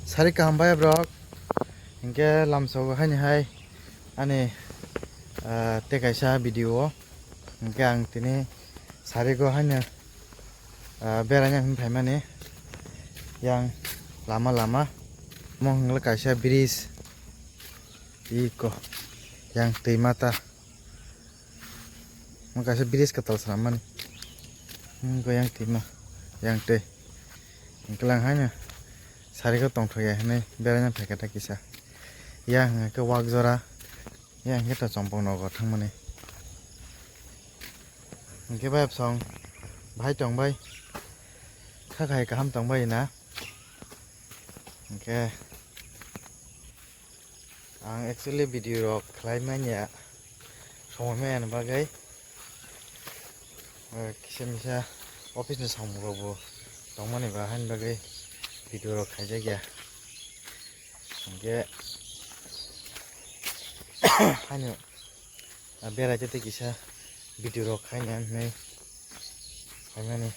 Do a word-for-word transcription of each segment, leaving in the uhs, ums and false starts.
Sari kaham bai borok. Hinkhe lamsogo haini hai ani, ah, tei kaisa video o. Hinkhe ang tini sarigo haino, ah, beraina hinwi phaimani yang lama lama. Omo hwnle kaisa bridge iko yang twi mata. Mo kaisa bridge kwtal swnam mani. Hmm, go yang twi ma, yang twi. Hwnkhe lang haino sarigo tongthok ya hinwi beraina phaikha ta kisa. Ya hwnkhe wak jora. Ya hwnkhe to chompok nogo thangmani. Hwnkhe bai bwsong bahai tongbai. Kha khai kaham tongbai na. Hwnkhe ang actually video rok khlai manya, somoi manya ni bagwi, eh, kisa misa office ni samung rok bo tongmani ba, haini bagwi video rok khaijak ya. Hwnkhe haino, ah, berai tei kisa video rok khaina hinwi phaimani,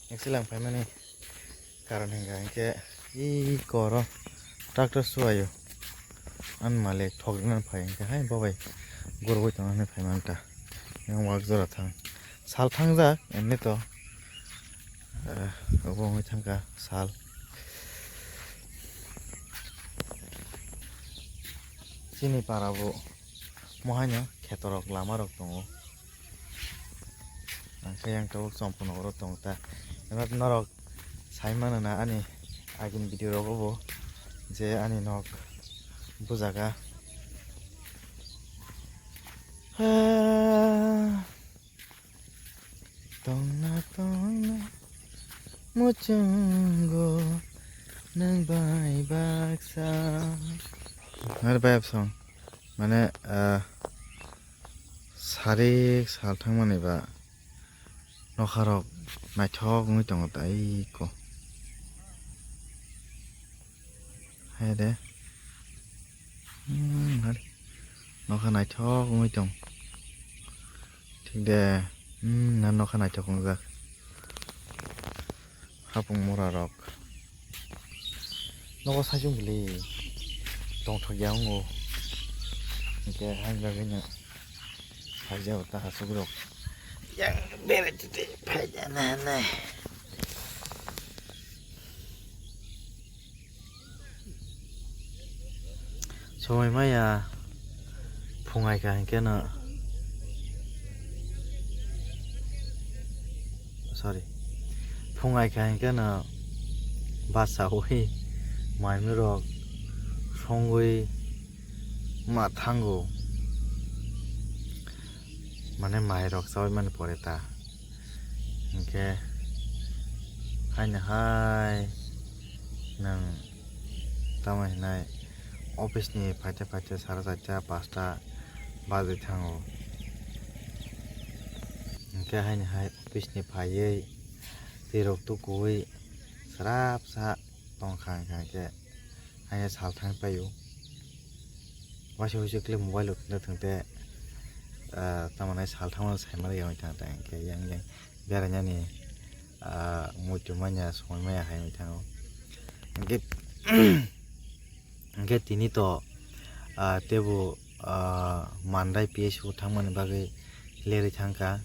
actually ang phaimani. Karon hwnkha hinkhe i koro tractor suaio. Ani malik thok rwna phai hinkhe hai bo bai gurugwi tongna hinwi phai manta. Yang wak jora thang. Sal thangjak emni to. Eh, obo wngwi thangkha sal. Chini para bo mo haino khetorok lama rok tongo. Ang khe yang tabuk chompo nogoro tong ta. Norok sai mano na ani agini video rogo bo je ani nok bujaga. Ha, tongna tongna muchungo nang bai baksa. Har bai song mane, ah, Sarik sal thangmani ba nokharok naithok wngwi tongo tei ko. Hai de. Hmm, hai. Nokha naithok wngwi tong. Thik de. Hmm, na nokha naithok wngjak. Hapung mura rok. Nogo saichung bwlwi tongthok ya wngo. Hinkhe haino bagwino phaijao ta aswk rok. Yang berai twi phaijana hinwi. Somoi maya phungai kha hinkhe no, sorry, phungai kha hinkhe no bachaui maimui rok songwi ma thango, mane mai rok chaui mani pore ta. Hinkhe haino hai nwng tamo hinai office ni phaite phaite sara charta pasta bajwi thango. Hinkhe haino hai office ni phaiwi twi rok tukuwi srap sa tongkha hinkhe. Haino sal thang paio. Waisa waisa khe mobile rok tongthok tongte, ah, tamo nai sal thangmano saimano yang thang ta hinkhe yang yang berainani, ah, muitu manya somoi maya hai wngwi thango. Hinkhe, hinkhe tini to, ah, tebo, ah, Mandai P S O thangmani bagwi lerwi thangkha.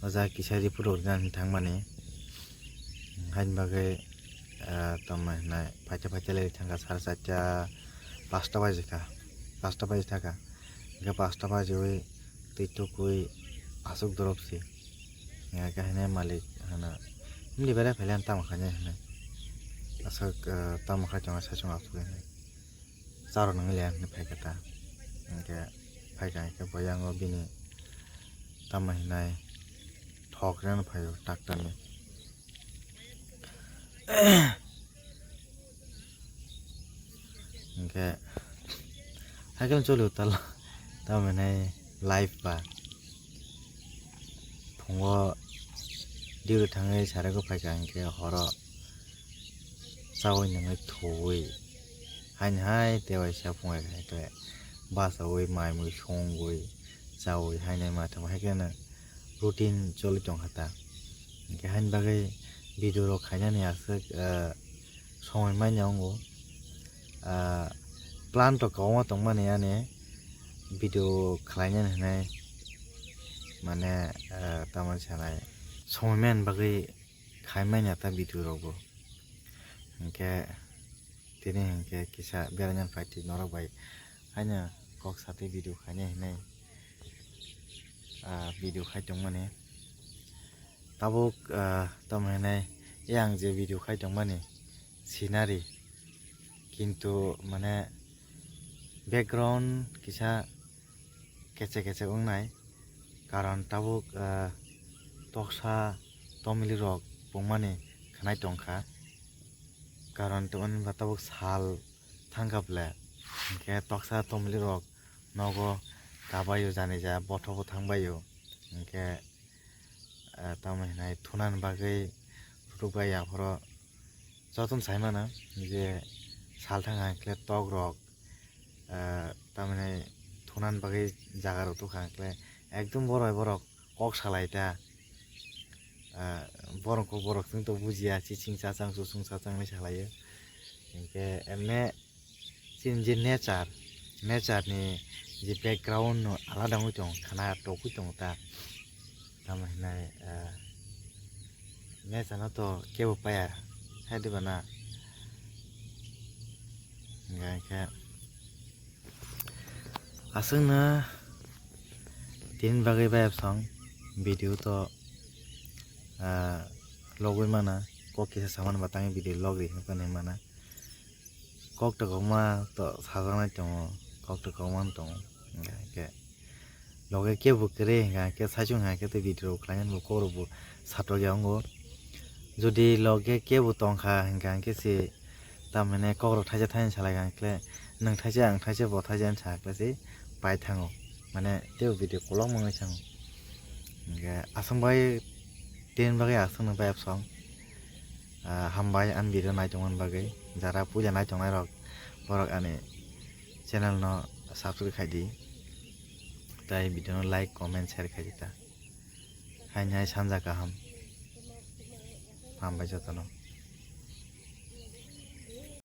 O jaga kisa report rok rinani thangmani. Haini bagwi, ah, tamo hinai phaite phaite lerwi thangkha sara charta, pasta baji kha, pasta baji thangkha. Hinkhe pasta bajiwi twi tukuwi aswk dorop si. Hinkhe haino malik hino, "Bini bera phaile ang tamo khainai," hinwi. Aswk, ah, tamo khai tongo saichung aswk hinwi. Charo nangli ang hinwi phaikha ta. Hinkhe phaikha hinkhe bo yango bini tamo hinai thok rwna phaio tractor ni. Hinkhe haikhe choli utalo tamo hinai life ba. Phungo duty thangwi sarago phaikha hinkhe horo chaui nungwi thuwi haini hai tei waisa phungai khai khe bachaui mai mui songwi chaui haini ma thangma hai kheno routine choli tongkha ta. Hinkhe haini bagwi video rok khainani aswk, ah, Somoi manya wngo. Ah, plan to kwbangma tongmani ani video khlainani hinwi, mane, ah, tamoni sanai. Somoi manya bagwi khai manya ta video rokbo. Hinkhe tini hinkhe kisa beraina phai thik norok bai haino kok satwi video khaina hinwi, ah, video khai tongmani. Tabuk, ah, tamo hinai, yang je video khai tongmani scenery, kintu mane background kisa kechek kechek wngnai, karon tabuk, ah, toksa tomili rok pungmani khnai tongkha, karon tongmani ba tabuk sal thangkha ble, hinkhe toksa tomili rok nogo kabaio, janija bothobo thangbaio, hinkhe, ah, tamo hinai thunani bagwi rwkbai aphoro jotono sai mano je sal thangkha hinkhe tok rok, ah, tamoni thunani bagwi jaga rok tongkha hinkhe ekdom borok bai borok kok salai ta, ah, borok kok borok chwng to bujiya, chiching chachang chusung chachang hinwi salaio, hinkhe emne chini je nature, nature ni je background no alada wngwi tongo, khana tokwi tongo ta. Tamo hinai, ah, nature no to kebo paya, hai diba na? Hinkhe aswkno tini bagwi bayapsong video to, ah, logwi mana, kok kisa samani batangwi video logri hinwi mana. Kok to kwbangma to sajaknai tongo, kok to kwbangma tongo. Hinkhe loge kebo kwrwi hinkha khe saichung hinkha khe tei video rok khlainani bo kok rok bo satok ya wngo. Jodi loge kebo tongkha hinkha khe se tamhinai kok rok thaisa thaisa salai kha hinkhe nwng thaisa ang thaisa bo thaisa hinwi sakhe se pai thango. Mane teibo video kolokma wngwi thango. Hinkhe aswk bai tini bagwi aswkno bayapsong. Ah, hambai ani video naitongmani bagwi. Jara puila naitongnai rok, borok ani channel no subscribe khai di. Tai video no like, comment, share khai di ta. Haini hai sanja kaham. Hambai jotono.